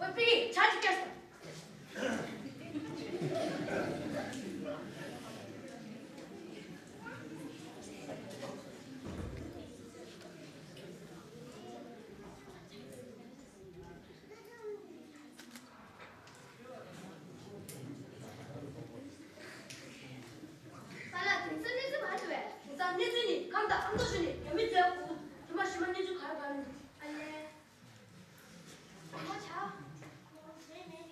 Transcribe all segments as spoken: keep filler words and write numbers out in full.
ཨོ་པི་ཆ་ཅིག་སྐྱེས་སོང་། ས་ལ་དེང་སང་གནས་ཚུལ་མ་བྱུང་བས། དེང་སང་གནས་ཚུལ་ནི་ཁམས་དང་ཨ་མདོ་ཞུ་ནས་རྒྱ་མི་མཛད་དགོས། ཐུ་མ་ཤི་མ་གནས་ཚུལ་ག་རེ་ག་རེ་འདུག་ཨ་ལས། ཨ་མ་ཆ། མེད་མེད་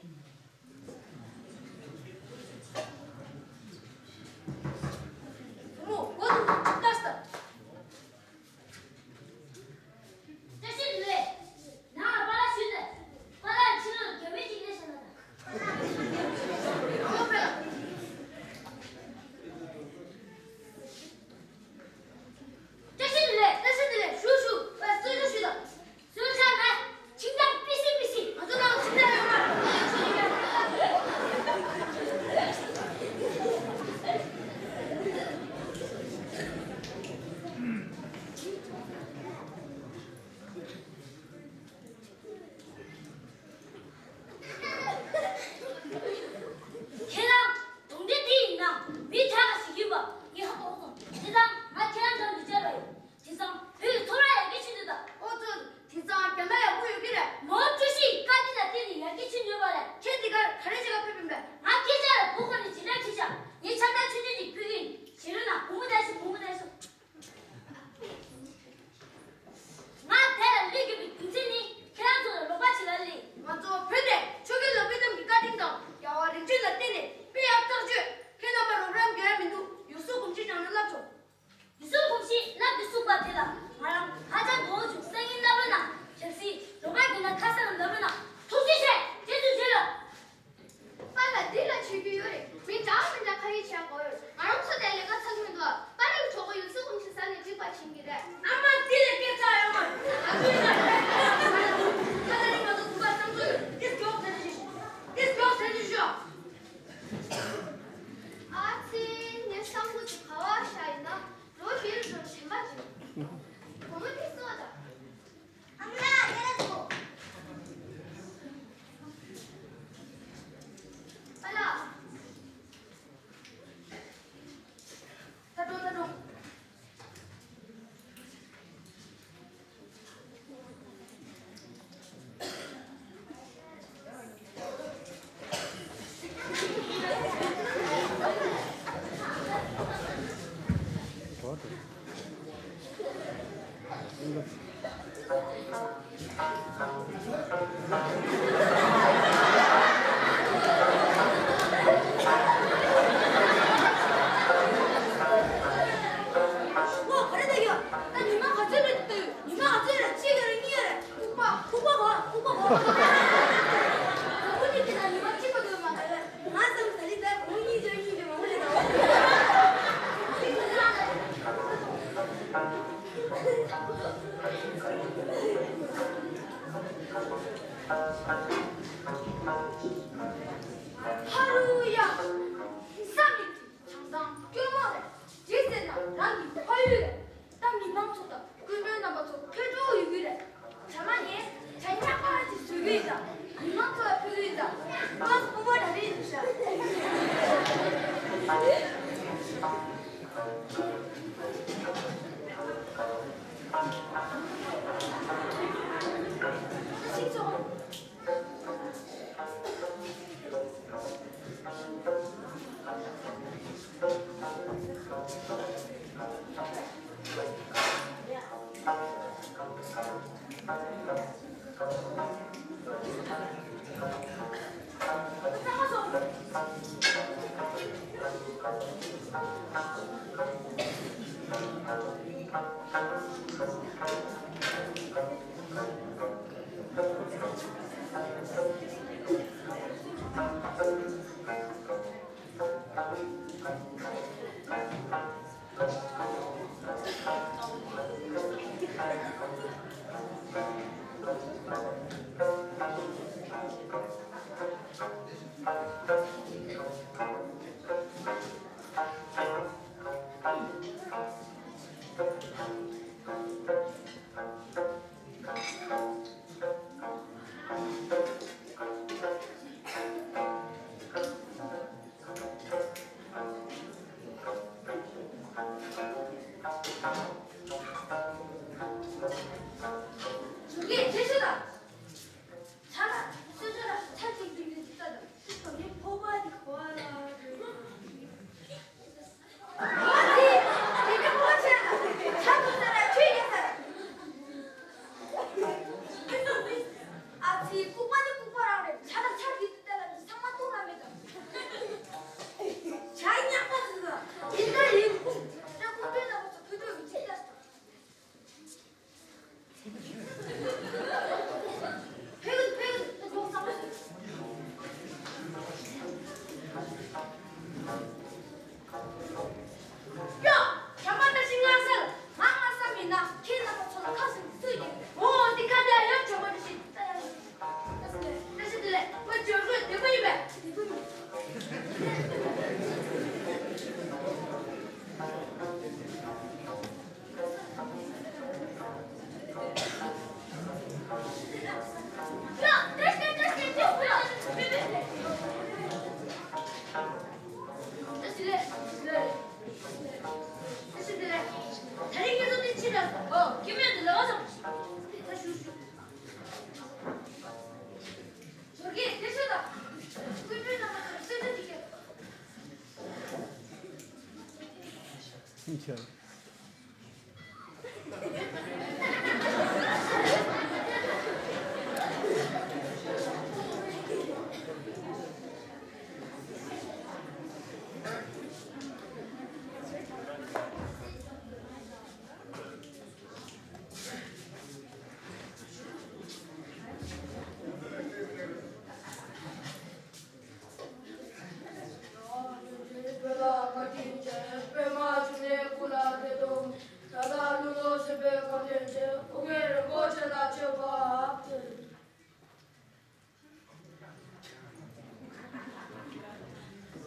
ཁྱེར།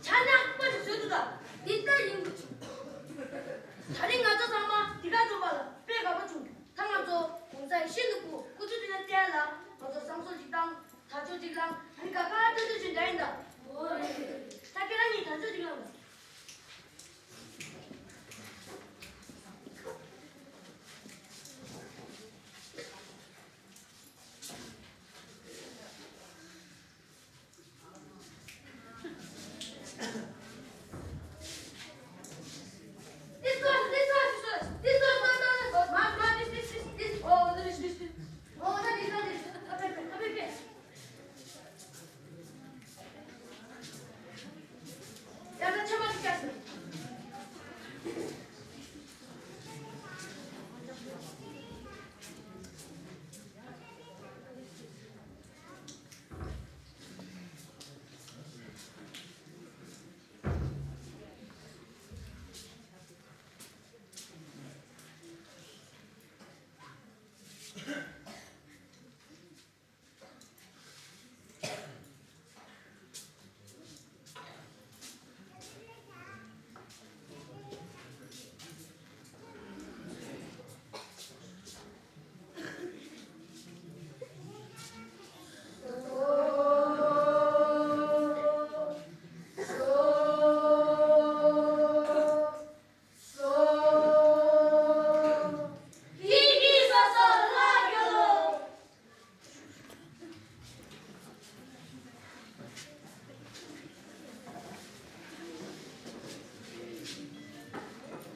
ཆ་ནག་པ་ཞིག་བཟོས་འདུག་ད། འདི་ལྟར་ཡིན་དགོས་བྱུང་། ད་རིང་ང་ཚོ་ཚང་མ་འདི་ག་འཛོམས་པ་ལ་དཔེ་དགའ་པོ་བྱུང་། ད་ང་ཚོ་གུང་སེང་ཤིན་ཏུ་སྐུ། སྐུ་ཚེ་འདི་ན་བརྟན་ལ། ང་ཚོ་བསམ་ཚུལ་ཞིག་བཏང་། དར་ལྕོག་ཅིག་བསླངས། ཨ་ནི་ག་ག་སྤྲོ་སྤྲོ་ཞིག་འདྲ་ཡིན་ད། འོ་རེད། ད་ཁྱེད་རང་གཉིས་དར་ལྕོག་ཅིག་བསླངས་ད།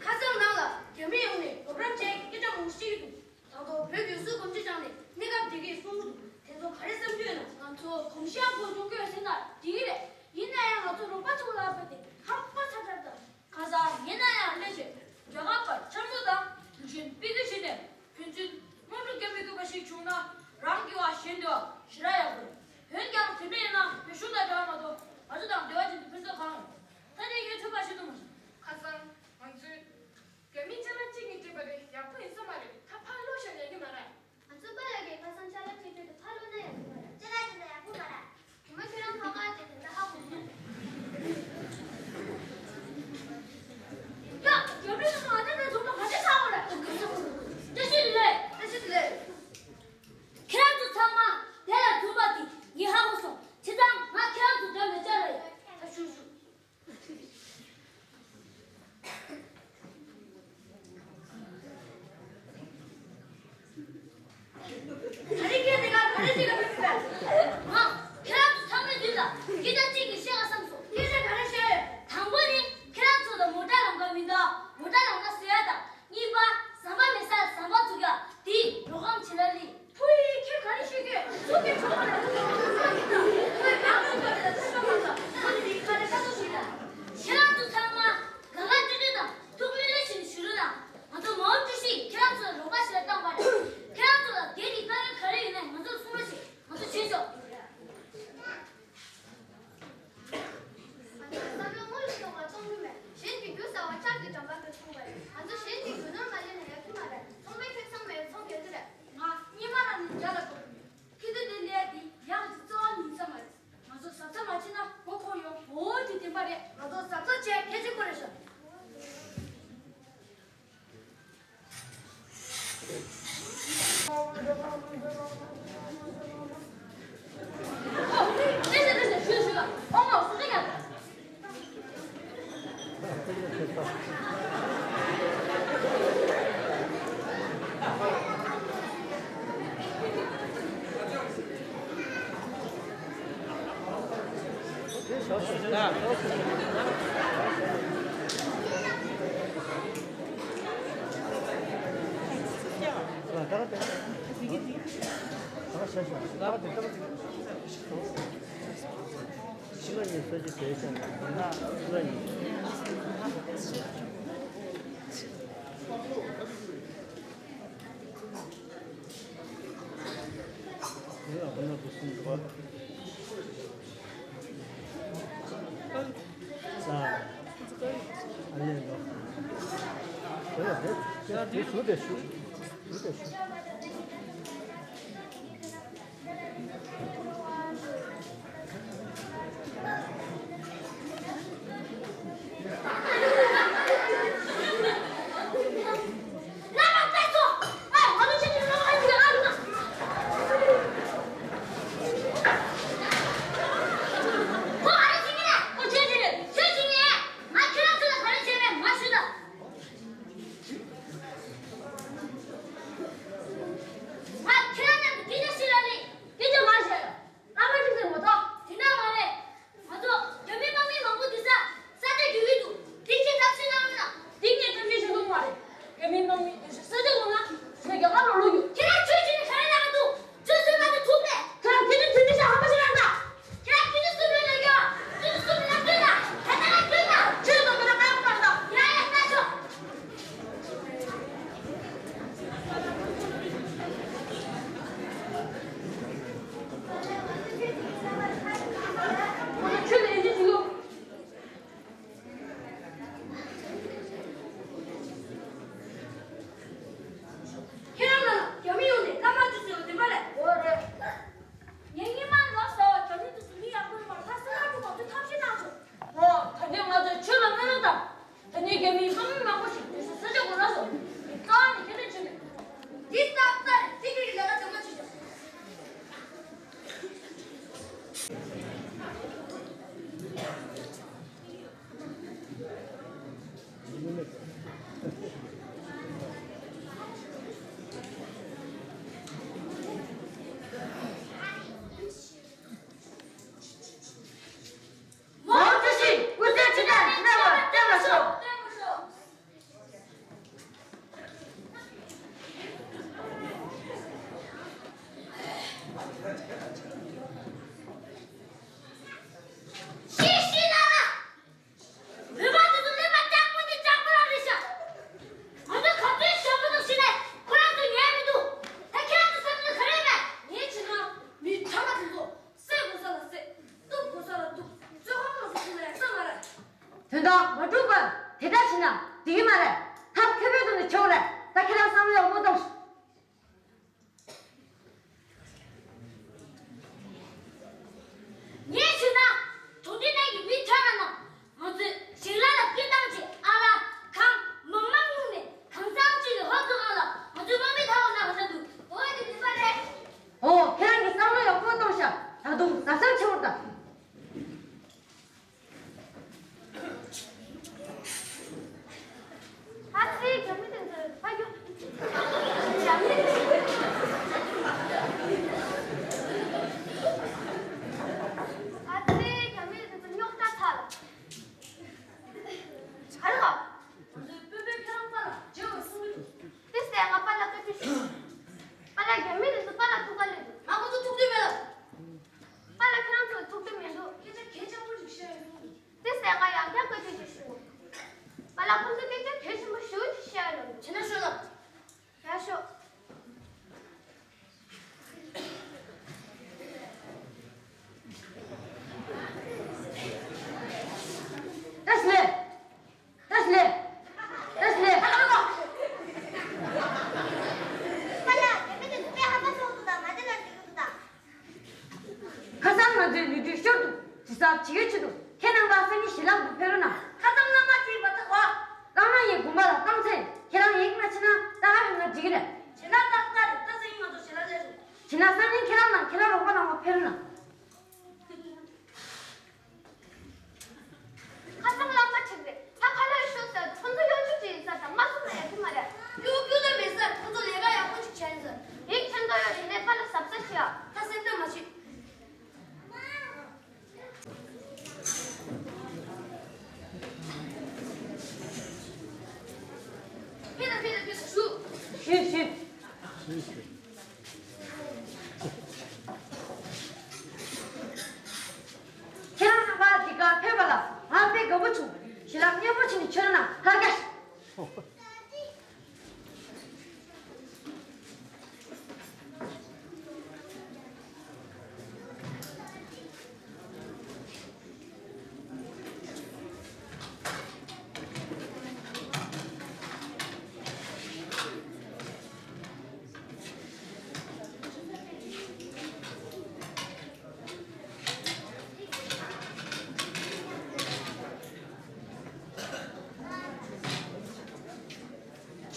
ཁ་སང་ནང་ལ་རྒྱ་མི་ཡོང་ནས་རོགས་རམ་བྱས་སྐད་ཆ་མང་པོ་བཤད་ཀྱི་འདུག་ད་དུང་བོད་ཀྱི་སུ་གོམས་གཤིས་སྦྱངས་ནས་གནས་སྐབས་དེ་གས་གསུང་གི་འདུག་དེ་ཚོ་ག་རེ་བསམ་རྒྱུ་ཡོད་ན། ང་ཚོ་གོམས་གཤིས་གོ་སྐྱོང་སྐྱོ་ཟེར་ན་འགྲིག་གི་རེད། ཡིན་ན་ཡང་ང་ཚོ་རོགས་པ་ཚོ་ལ་ཕན་ཏེ་ཧམ་པ་ཚ་དྲག་དང་། ཁ་སང་ཡིན་ན་ཡང་སླེབས་བྱས་རྒྱ་གར་པར་འཆམ་པོ་དང་དུས་ཆེན་དཔེ་སྐྱིད་བྱས་ནས་ཕན་ཚུན་དམག་འཁྲུག་རྒྱག་མི་དགོས་པ་ཞིག་བྱུང་ན་རང་གི་བ་གཞན་འདོད་པ་ཞེ་དྲག་ཡག་པོ་རེད། འོན་ཀྱང་དེ་འདྲ་ཡིན་ན་བོད་གཞུང་དང་འབྲེལ་བ་མ་གཏོགས་ང་ཚོ་དང་འབྲེལ་བ་ཅན་དུ་ཕན་ཐོགས་གང་ཡོད། ད་ནས་ཡོད་ཐུབ་པ་ཞིག་ཏུ་མ་སོང་། ཁ་སང་ང་ཚོས་རྒྱ་མིའི་ཅ་ལག་གཅིག་གཉིས་སྤྲད་པ་དེ་ཡག་པོ་ཡིན་ས་མ་རེད། ད་ཕར་སློག་བཞག་ན་ཡག་གི་མ་རེད། ང་ཚོ་པཱ་ལགས་ཀྱིས་ཁ་སང་ཅ་ལག་སྤྲད་རྒྱུ་དེ་ཕར་སློག་ན་ཡག་གི་མ་རེད། ཅ་ལག་དེ་འདྲ་ཡག་པོ་མ་རེད། གྲོ་མ་ཁྱོད་རང་ཕ་ག་དེ་དེ་འདྲ་ཧ་གོ་མ་སོང་། ཡ། རྒྱ་མི་ཚོ་ང་ཚོ་དེ་ཚོ་ག་འདྲ་ཧ་གོ་རེད། བཀྲ་ཤིས་བདེ་ལེགས། བཀྲ་ཤིས་བདེ་ལེགས། ཁྱེད་རང་ཚོ་ཚང་མ་དེ་ལ་འཛོམས་པ་དེ་ངས་ཧ་གོ་སོང་། བྱས་ཙང་ང་ཁྱེད་རང་ཚོ་འདྲ་མི་བྱ་ར་ཡིན། ད་ཞུ་ཞུ། ད་རིང་ཁྱེད་དེ་ག་ག་རེ་བྱེད་ཀ་མི་ཕོད་པས། ང་ཁྱེད་རང་ཚོ་ཚང་མའི་མདུན་ལ་སྐད་ཆ་གཅིག་གིས་བཤད་ག་བསམ་སོང་། སྐད་ཆ་ག་རེ་བཤད་ཡོད། དང་པོ་ནི་ཁྱེད་རང་ཚོ་ལ་མོ་ཊ་ལམ་ཁ་མི་འདུག་མོ་ཊ་ལམ་ཁ་བཟོ་ཡ་དང་། གཉིས་པ། ཟམ་པ་མེད་སར་ཟམ་པ་འཛུགས་ཡ་དེ་རོགས་རམ་བྱེད་ན་ལི། ཕུའི་ཁྱེད་ག་རེ་ཤེས་ཀྱི། སུ་གིས་ཆོག་པ་རེད། ཁོས་ནང་མི་འདོད་པའི་ཐུགས་ཁ་མ་ལ་ཁོ་ནི་མི་ཁ་རེ་ཁ་ཐུག་ཞིག་ལ། ཁྱེད་རང་ཚོ་ཚང་མ་དགའ་དགའ་སྤྲོ་སྤྲོ་དང་ཐུགས་མི་ལེན་བཞིན་བཞུགས་རོགས་གནང་། ང་ཚོ་མའོ་ཀྲུའུ་ཞིས་ཁྱེད་རང་ཚོ་ལ་རོགས་པ་ཞིག་ལ་བཏང་བ་རེད། ཁྱེད་རང་ཚོ་ལ་དེ་རིགས་དཀའ་ངལ་ག་རེ་ཡོད་ན་ང་ཚོར་གསུང་རོགས་བྱེད། ང་ཚོ་བྱེད་ཆོག་ང་ཚོ་བསམ་བློ་སྔོན་ལ་གཏོང་བ་གཏོང་གི་མེད། གཞན་གྱི་རྒྱུ་ཟ་བ་ལྕགས་ཀྱི་འགྲམ་པ་དེ་མཐོང་བས། ང་ཚོ་གཞན་གྱི་རྒྱུ་ནོར་མ་ལེན་ན་ཡག་གི་མ་རེད། ཚོང་པའི་ཁེ་བཟང་མེད་ཚོང་རྒྱག་གི་རེད། ང་སྔོན་མ་རང་ནས་རྒྱ་ལ་གཏོང་གི་མེད། ཁེ་དེ་དེ་ལས་དེ་ཡག་གི་རྩ་བ་ཉིད་ས་མ་རེད། ང་ཚོ་གཟབ་གཟབ་མ་བྱས་ན་མགོ་འཁོར་ཡོང་། འོ་དེ་བདེན་པ་རེད། ང་ཚོ་གཟབ་གཟབ་བྱས་གལ་ཆེན་པོ་རེད་ཤག་ང་ཁྱེད་རང་མཉམ་དུ་སྐད་ཆ་བཤད་ཡ་རེད། སྐད་ཆ་མ་བཤད་ཡ། བླ་མ་ཁྲིམས་ཟེར་མ་ཐོག་དེ་འདྲ་མ་རེད། ང་ཚོ་རྒྱ་མི་དམག་མི་མང་པོ་འདི་ས་ས་ཆ་རྒྱུག་གི་འདུག་དེ་ཁྱེད་ཐབས་ཤེས་གནང་མིན་ན། དེ་ངས་ཐབས་ཤེས་བྱེད་ཐུབ་མ་རེད། རྒྱ་མི་དམག་མི་འདི་ས་ས་ཆ་ལོ་ན་ང་ཚོ་རྒྱ་གར་ལ་ལོག་རྒྱུ། ཁྱེད་རང་ཆོས་བྱེད་ནས་ག་རེ་གནང་གི་འདུག་ཆོས་སྲུང་གནང་གི་ཐུབ་མེད། ཁྱེད་རང་དེ་འདྲ་དེ་འདྲ་ཤ་ཧམ་པ་ཞིག་རང་ད། ཁྱེད་རང་ཁྱེད་ཚོ་སུ་མིན་ལ་ཡོད། ཁྱེད་ཚོ་སུ་མིན་ལ་སྟོན་ན། ད་ལྟ་ལ་སྟོན་ན། ཁྱེད་ཚོ་མི་ལ་ཀ་ཀ་ད། ཡ་ཡ་ལྟ་ཤོག་ཁྱོད་ལ་ཡིན་གཅིག་ཡོད། ཁྱེད་རང་ལ་རྒྱ་མི་ཡོང་ནས་བླ་མ་ཅི་ཟེར་བ་བདེན་པ་རེད། འོ་རེད། ངས་སྔོན་མ་ལོ་ཟེར་བ་རྒྱ་མི་དེ་ཚོ་མི་ཡག་པོ་ཡོད་མ་རེད། ད་སེམས་ཁྲལ་དགོས་པ་ཚོས་ཐབས་ཤེས་གནང་ཆོག་འོ་ད་ནས་ང་ཚོས་ཁྱོད་ལ་སྨོན་ལམ་བཏབ། ད་ནས་རྒྱ་མིའི་དམག་མི་མང་པོ་ཞིག་དེ་ཚོ་ས་ཆ་གོ་ལ་སོང་། རྩ་བ་ནས་ཁྱོད་ལ་བྱེད་མེད། འདི་ཏག་ཏག་རེད། དེ་ཁྱོད་ཀྱི་ལས་ཀ་དེ་མ་བྱེད་ཆོག་མའོ་ཀྲུའུ་ཞི་སྐུ་ཚེ་ཁྲི་ཕྲག་བརྟན་པར་བརྟན་པར་ཤོག་ཤེས་ཤེས་ལ་ལ། བོད་པ་དེ་ཚོ་ཀླད་པ་སྐྱག་པ་དེ་སྐྱག་པ་རང་རེད་ཤག་ང་ཚོ་ག་ཚོད་ཞབས་ཏོག་བྱས་ནས་ཁོ་རང་ཚོ་ཉན་མི་འདུག་ད་ཁྱེད་རང་ཚོ་བསམ་ཚུལ་ག་རེ་ཡོད་པས། ངས་བྱས་ན་མི་ཁྲ་མ་དེ་ཚོ་བསད་དགོས་ས་ལ་བསད། གཏུབ་དགོས་ས་ལ་གཏུབ། བཙོན་ཁང་ནང་བཟོ་ཐུབ་ན་ཡག་ས་མ་རེད། དོན་དག་མ་འགྲུབ་པར་དེ་འདྲ་བྱས་ན་འགྲིག་གི་མ་རེད། ཐབས་མཁས་པོའི་ཐོག་ནས་བྱེད་དགོས་རེད། ད་ཁྱེད་རང་བསམ་བློ་ཡག་པོ་གཏོང་ཤོག་ངས་ཞུས་ན། གྲོང་སྡེ་ནང་གི་མི་ཁྲ་མ་རྣམས་ང་ཚོས་ཞིང་ལཱ་ལ་སྐད་བཏང་བྱས། ཨ་ལ་གང་མང་མང་བླུགས་ནས་གང་འཚམ་ཅིག་ལ་ཧོབ་ཏུ་གང་ལ་ང་ཚོའི་དམག་མི་ཐར་བ་ན་ག་འདྲ་འདུག་འོ་དེ་ནུས་པ་རེད། འོ་ཁྱེད་རང་གིས་བསམ་བློ་ཡག་པོ་གཏོང་ཤག་ད་དུང་གཟབ་གཟབ་བྱེད་དགོས་རེད་ད། ཨ་ཙི། རྒྱ་མི་དེ་ཚོ་ཕ་གི། རྒྱ་མི། ཨ་ཙི། རྒྱ་མི་དེ་ཚོ་རྙོག་དྲ་ཚ་ལ། ཨ་རོ། ང་ཚོའི་སྤུན་པའི་ཁྱེད་རང་པཱ་ལགས་མཇལ་བར་སོང་གི་འདུག་དེ་སྟེང་ང་པཱ་ལགས་བཀའ་དྲིན་ཆེ། པཱ་ལགས། རྒྱ་མི་དེ་ཚོ་པཱ་ལགས་ཐུག་ག་སླེབས་འདུག་ང་ཁོ་ཚོ་ཐུག་འདོད་མེད་ལ། པཱ་ལགས་ཁྱེད་རང་ཚོ་ཐུག་འདོད་མི་འདུག་སྐད་ཆ་གལ་ཆེན་པོ་ཞིག་བཤད་ཡོང་གི་འདུག་དེ་སྟེང་ང་ཡང་བསྐྱར་བཀའ་དྲིན་ཆེ་ཞུ། པཱ་ལགས་ཁོང་ཚོས་སྐད་ཆ་གལ་ཆེན་པོ་ཞེ་པོ་ཅིག་བཤད་ཡོད་ལ། བྱས་ན་ཤོད་ལ། ཡ་ཤོད། ད་ཞུ། ད་ཞུ། ད་ཞུ། ཁ་སང་ང་ཚོའི་ལུས་དུས་ཤོར་འདུག་དུས་སང་བྱེད་ཀྱི་ཆེད་དུ་ཁྱེད་རྣམ་པ་སང་ཉིན་ཞལ་ལག་ཏུ་ཕེབས་རོགས་གནང་། ཁ་སང་བླ་མ་ཁྲིད་པ་ད་གོ། བླ་མ་ཡིས་དགོན་པ་ལ་བཏང་ཚེ་ཁྱེད་རང་ཡིག་མ་ཕྱིན་ན་ད་ཨ་ཧ་ང་འགྲིག་གི་རེད། བྱས་ན་ཏག་ཏག་རེད། ད་སང་ཉིན་ང་ཚོ་ཞལ་ལག་སླེབས་སོང་། བྱས་ན་སང་ཉིན་ཁྱེད་རང་དང་ཁྱེད་རང་རོགས་པ་རྣམ་པ་ཕེབས་རོགས་གནང་། ཁ་སང་བླ་མ་ཁྲིད་པས་ད་ཁ་ལག་ཤོར་ཟེར། ཁོང་ཚོ་གཡོ་སྒྱུ་ཅིག་ཡིན་ས་དང་མ་སོང་ན་ཡག་གི་མ་རེད། གཡོ་སྒྱུ་ད་མེད་ས། ཁོང་ཚོ་ལས་ཀ་ཡག་པོ་ཅིག་བྱས་ཡིན་ས། ཡིག་ཕྱིན་ཐོ་ཡོད་རེད་ནས་པཱ་ལགས་གཟབ་གཟབ་བྱེད་ཨ། ད་སེམས་ཁྲལ་མ་བྱེད། ཕེབས་དང་ཕེབས་དང་ཕེབས་དང་ཞུ། ཞུ་ཞུ། ཁྱེད་རང་རྣམ་པ་འདི་གར་ཕེབས་པ་ལ་ང་དཔེ་དགའ་པོ་བྱུང་། ཞལ་ལག་མཉེས་པོ་བྱིན་ནས་མཆོད་གནང་། ལྷ་དགའ།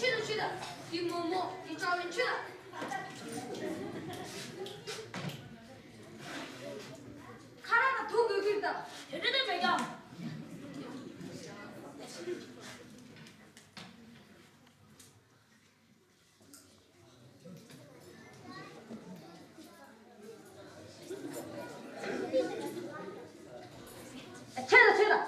ཆུ་དང་ཆུ་དང་། འདི་མོག་མོག་འདི་ཅག་བའི་ཆུ་དང་། ཁ་རག་དང་དུག་གོས་ཀྱི་དང་། དེ་འདྲ་དེ་བས་ཀྱང་། ཆོད་དང་ཆོད་དང་།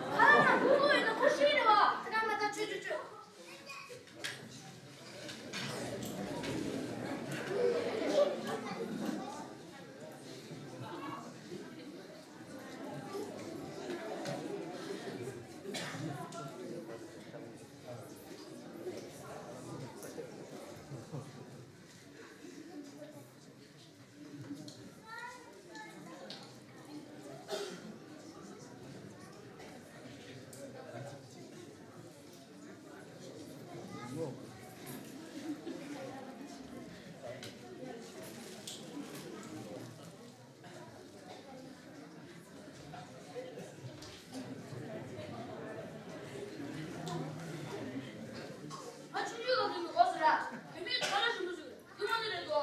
ཁ་རག་དང་དུག་གོས་ཡོད་ན་ཁོ་ཤི་རེད་བ། ཁ་རག་མ་ད་ཆོད་ཆོད་ཆོད། ང་ཆུང་ཆུང་ལ་དུས་ནས་འོ་ཟེར་ར། བུད་མེད་ག་ལ་ཞིམ་པོ་ཞིག་རེད། དུས་མ་ནི་རེད་དོ།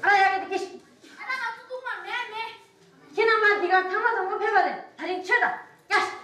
ཨ་ཡ་གི་ཏི་ཀིཤ། ཨ་ད་ང་ཚོ་ཐུག་མ་མེད་མེད། ཁྱེད་རྣམ་པ་འདི་གར་ཚང་མ་ཚང་མ་ཕེབས་པ་རེད། ད་རིང་ཆོད་དང་། ཡ།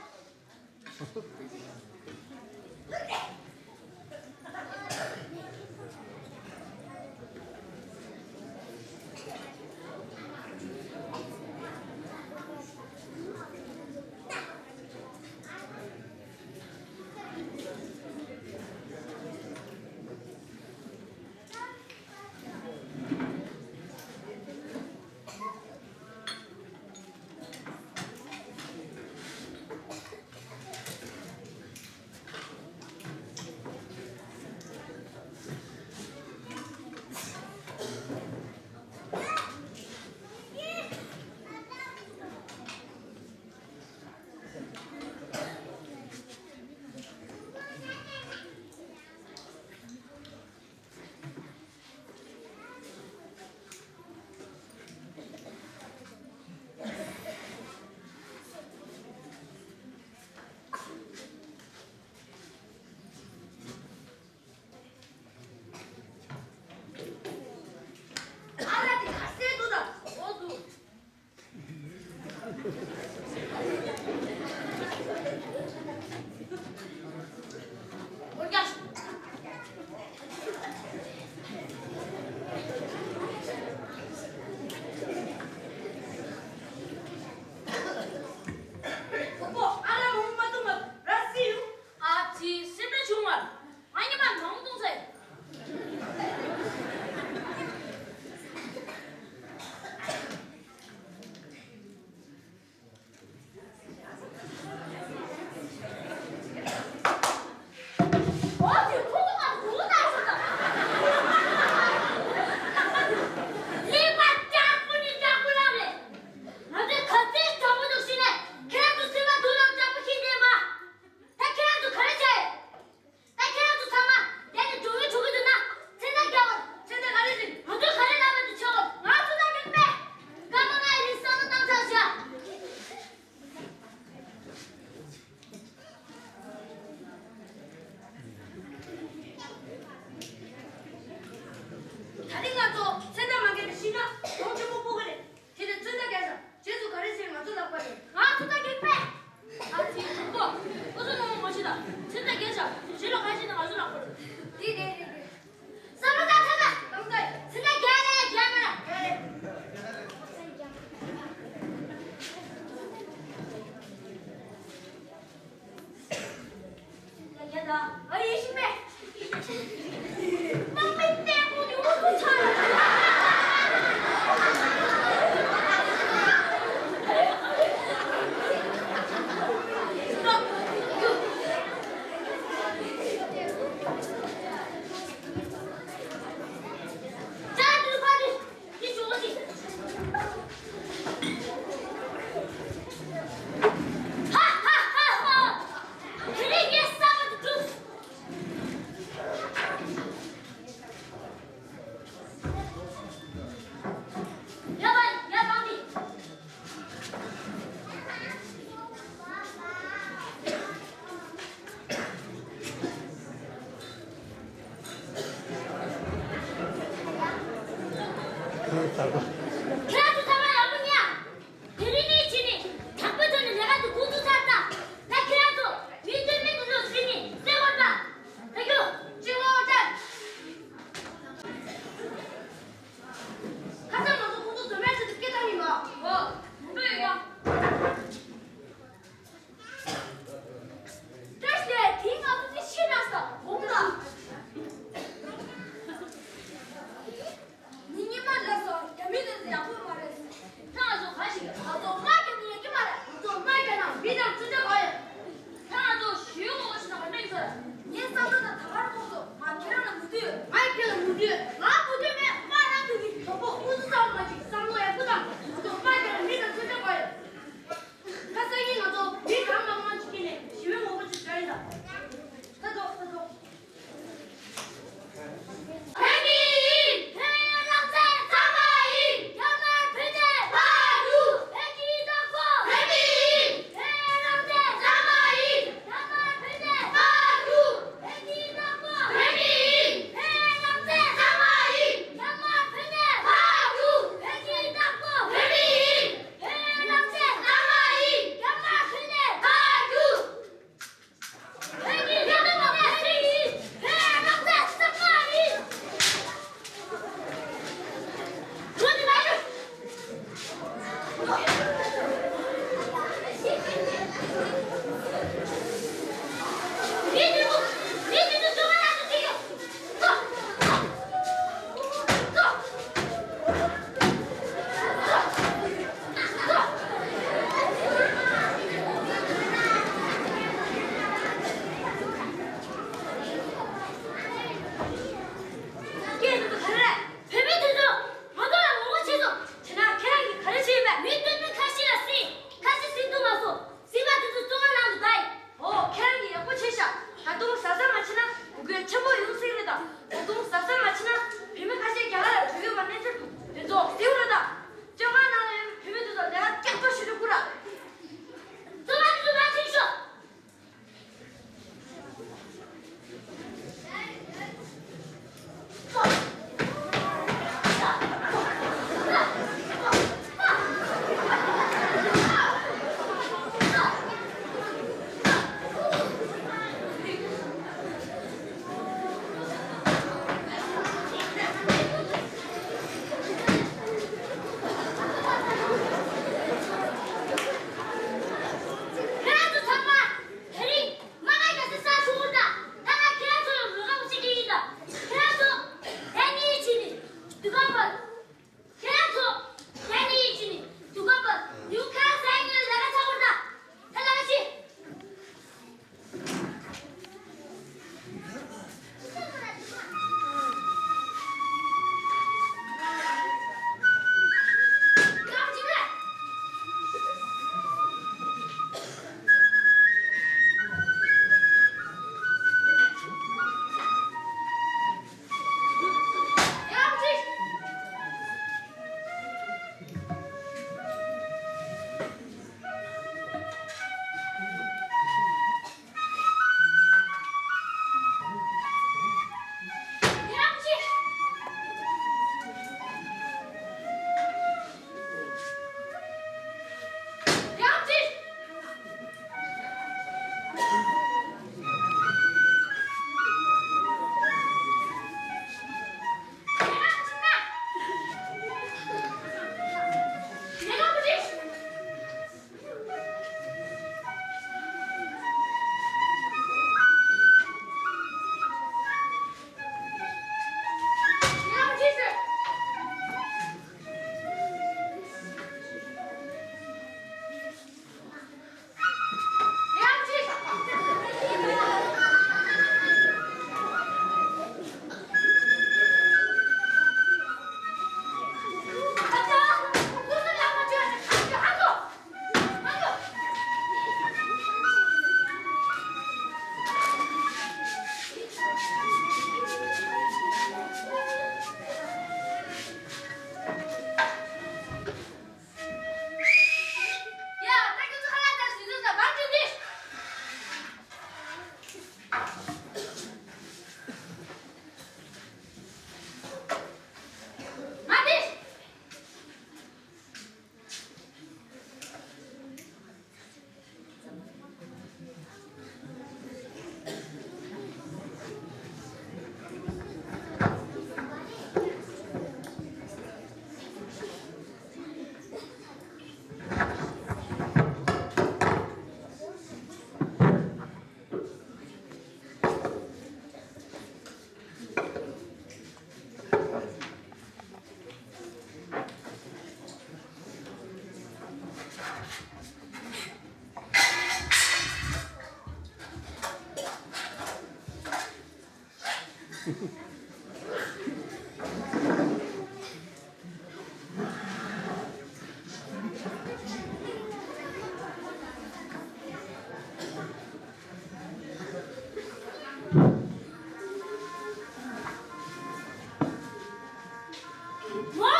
མོ་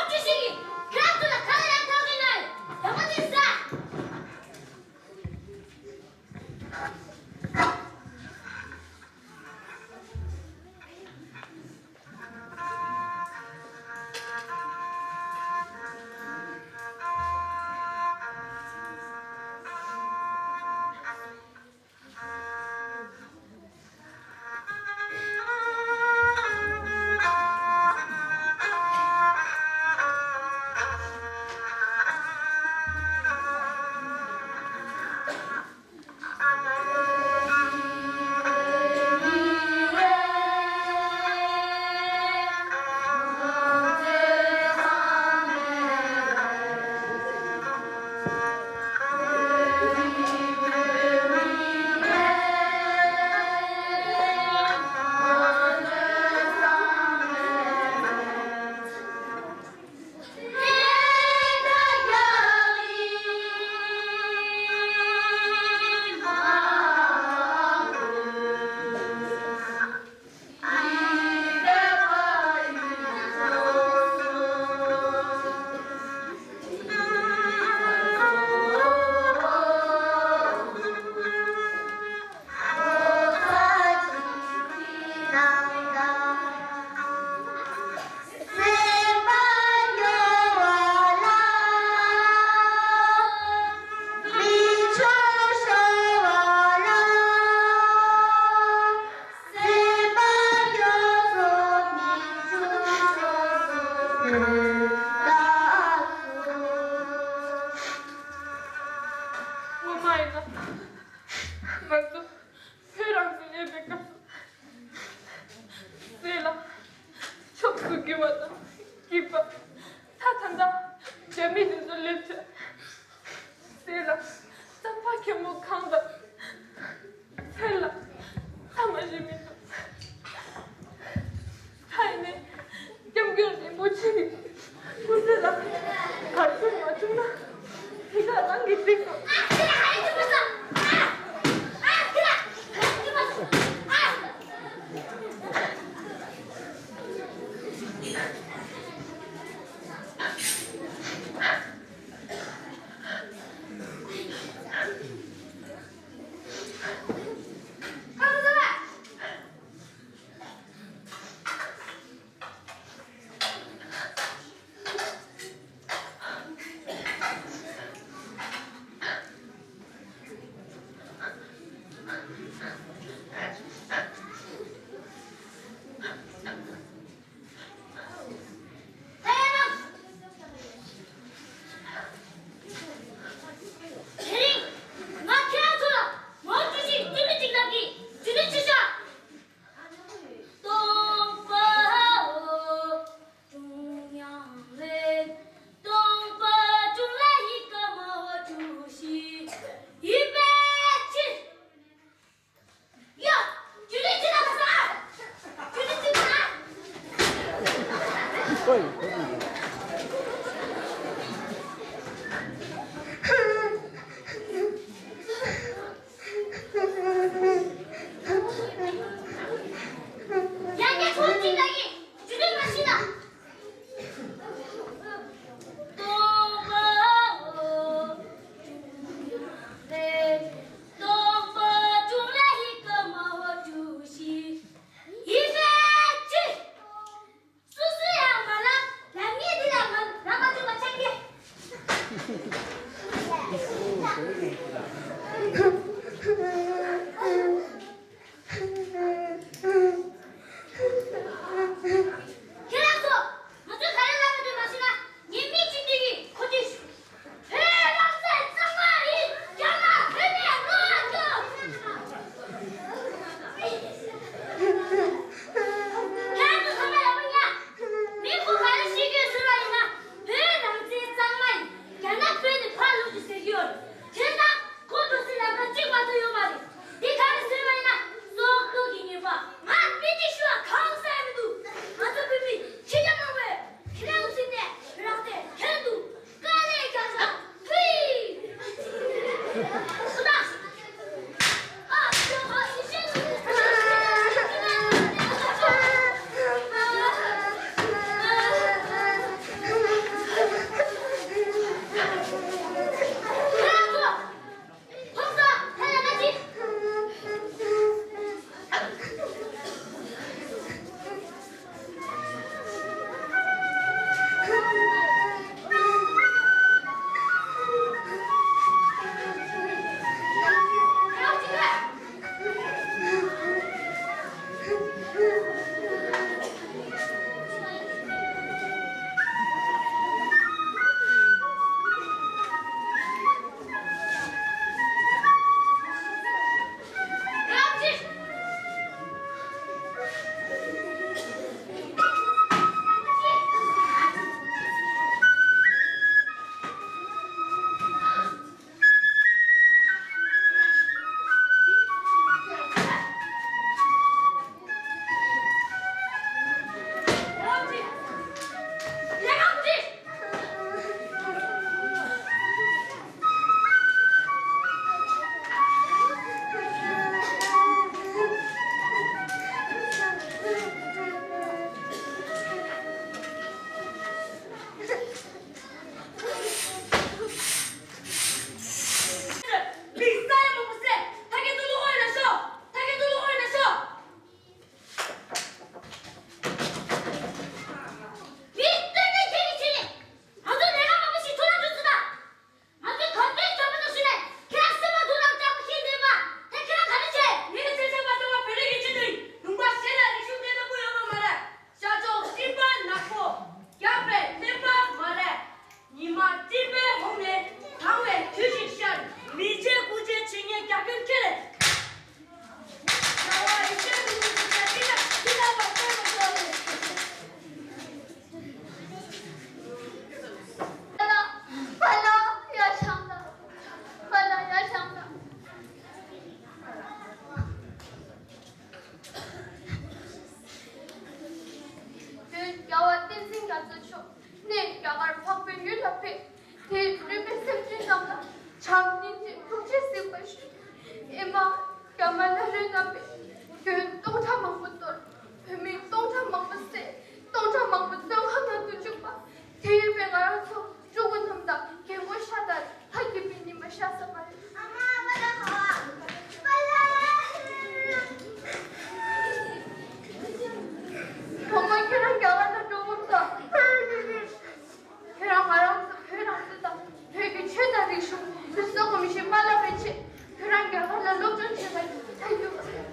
ཅི་ཞིག་གིས་ཁྱེད་རང་ཚོ་ལ་ག་ལ་ཡང་ཐོག་གི་ན་ཡོད་མ་དེ་ཟ། ངོ་མ་ཡིན་ན། ང་ཚོ་བོད་རང་བཙན་ཡོད་པའི་སྐབས་སུ། སྲིད་ལ་ཕྱོགས་སུ་གྱུར་པ་དང་སྐྱིད་པ། ད་ད་ལྟ་རྒྱ་མི་དེ་ཚོ་སླེབས་བྱས། སྲིད་ལ་རྩམ་པ་མཁན་པོ་གང་དང་། ཚེ་ལ་ཐ་མ་ཞིག་མི་འདུག་ད་ཡིན་ནའི་སྐྱབས་མགོན་རིན་པོ་ཆེ་ནི་སྐུ་ཚེ་ལ་བར་ཆད་མ་བྱུང་ན། དེ་ག་རང་གི་སྟེང་དུ། དེ་རིང་ང་ཁྱེད་རང་ཚོ་ལ་མོ་བཀྲ་ཤིས་བདུན་མི་གཅིག་ལབ་ཀྱི་ཇུ་ལེ་ཆི་ཤ། སྟོང་པའོ། ཀྲུང་དབྱང་ལས། སྟོང་པ་ཀྲུང་ལ་ཡི་ག་མ་བ་ཀྲུའུ་ཞི་ཡི་པའི་ཅི། ཡ། ཇུ་ལེ་ཅི་ལ་ས། ཇུ་ལེ་ཅི་ལ། ཡ་ཡ་ཁོ་ཅི་ལ་ཡི། ཇུ་ལེ་མ་ཤི་ན། སྟོང་པའོ། ཀྲུང་དབྱང་ལས། སྟོང་པ་ཀྲུང་ལ་ཡི་ག་མ་བ་ཀྲུའུ་ཞི་ཡི་པའི་ཅི། སུ་སུ་ཡང་མ་ལབ། ང་ཚོས་གང་འདྲའི་བྱས་པ་དང་ཞུས་ནས་ཁྱེད་རང་སེམས་པ་སྡུག་ལ་སྐྲག་པ་ཤེས་འདོད་པ་དེ་ཁྱེད་རང་ག་རེ་བྱས། ངས་བྱས་བྱས་པ་དང་བོད་རིགས་ཀྱི་ཆེད་དུ་ལུང་པ་གཞན་ལ་རིག་གཞུང་བསྟན་ན་ཀུན་ཡོད་པ་མ་རེད། ཤར་ཕྱོགས་སྲིད་པ་ནག་པོ་རྒྱབ་པའི་བསྟན་པ་མ་རེད། ཉི་མ་སྲིད་པའི་འོག་ནས་དྭངས་བའི་དུས་ཤིག་ཤར། མི་བརྗེད་སྐུ་བརྗེད་བྱེད་མཁན་རྒྱ་ཁྱོན་ཁྱེད་རེད། རྒྱལ་བ་ཡིད་བཞིན་ནོར་བུ་གི་ཆེད་དུ་འདི་ལ་བར་ཆད་མ་བཟོ་རེད། དོན་རྒྱལ་བ་བསྟན་འཛིན་རྒྱ་མཚོ་མཆོག་གནས་རྒྱ་གར་འཕགས་པའི་ཡུལ་ལ་ཕེབས། དེའི་བློན་པོའི་སེམས་ཅན་རྣམས་ལ་བྱམས་སྙིང་རྗེ་ཐུགས་རྗེས་གཟིགས་པར་ཞུ། ཨེ་མ། རྒྱ་དམར་ལྷ་ལྷོའི་རྣམ་པས་དོན་སྟོང་ཕྲག་མང་པོ་གཏོར། བོད་མི་སྟོང་ཕྲག་མང་པོ་བསད། སྟོང་ཕྲག་མང་པོ་བཙོན་ཁང་ནང་དུ་བཅུག་པ། དེ་ཡོད་པའི་ང་རང་ཚོ་ཕྲུ་གུ་རྣམས་དང་རྒན་གོག་ཤ་སྟག་ལ་དགེ་བའི་ཉི་མ་ཤར་ས་མ་རེད། ཨ་མ་པ་ལ་ཧ་པ་ལ། བུ་མོ་ཁྱེད་རང་རྒྱ་གར་ལ་འགྲོ་དགོས་ས། ཁྱེད་རང་ང་རང་ཚོ་བོད་རང་བཙན་དང་བོད་ཀྱི་ཆོས་དང་རིག་གཞུང་དེ་ཚོ་གོམས་གཤིས་མ་བརླག་པའི་ཆེད་ཁྱེད་རང་རྒྱ་གར་ལ་སློབ་སྦྱོང་བྱེད་པར་ཐད་ཡོད། ཁྱེད་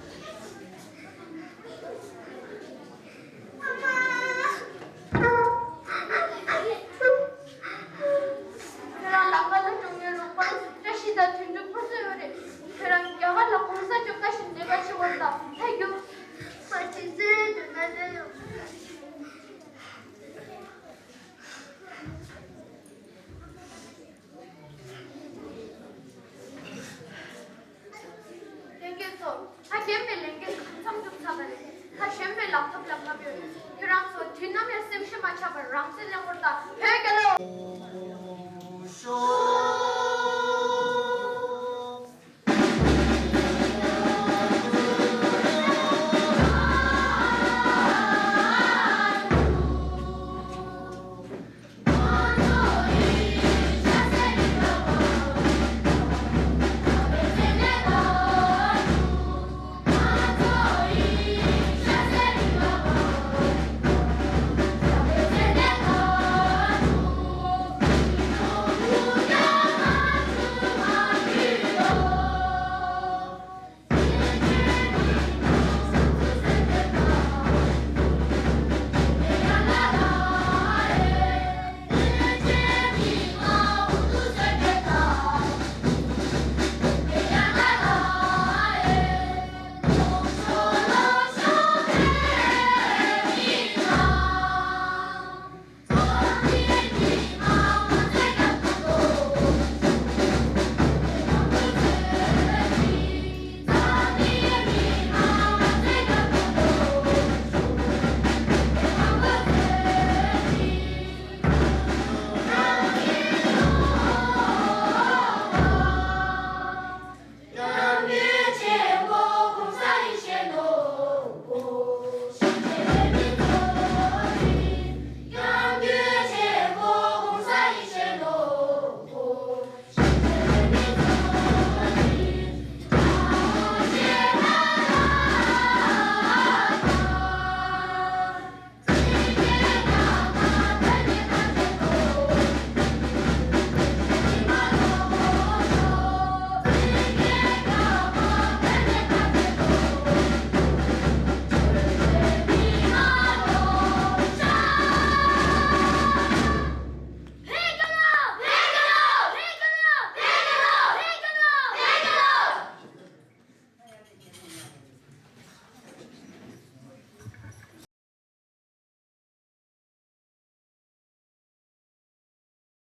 རང་ལག་པ་ལ་འགྲོ་མཁན་རོགས་པ་བཀྲ་ཤིས་དང་དོན་གྲུབ་ཁོ་ཚོ་ཡོད་རེད། ཁྱེད་རང་རྒྱ་གར་ལ་གོང་ས་མཆོག་བཀའ་བཞིན་ལས་ཀ་བྱེད་དགོས་ལ་ཐད་ཡོད། མ་གཅིག་རྩེད་འདོད་ན་རྩེད་ཡོང་། ལྷན་རྒྱས་ཚོ། ད་རྒན་པའི་ལས་འགན་གང་འཚམ་འགྲུབ་ཚར་བ་རེད། ད་གཞོན་པའི་ལག་ཐབས་ལ་བབས་ཡོད། ཁྱོད་རང་ཚོ་དུས་ནམ་ཡང་སེམས་ཤི་མ་ཆགས་པར་རང་བཙན་གླེང་བར་གདའ།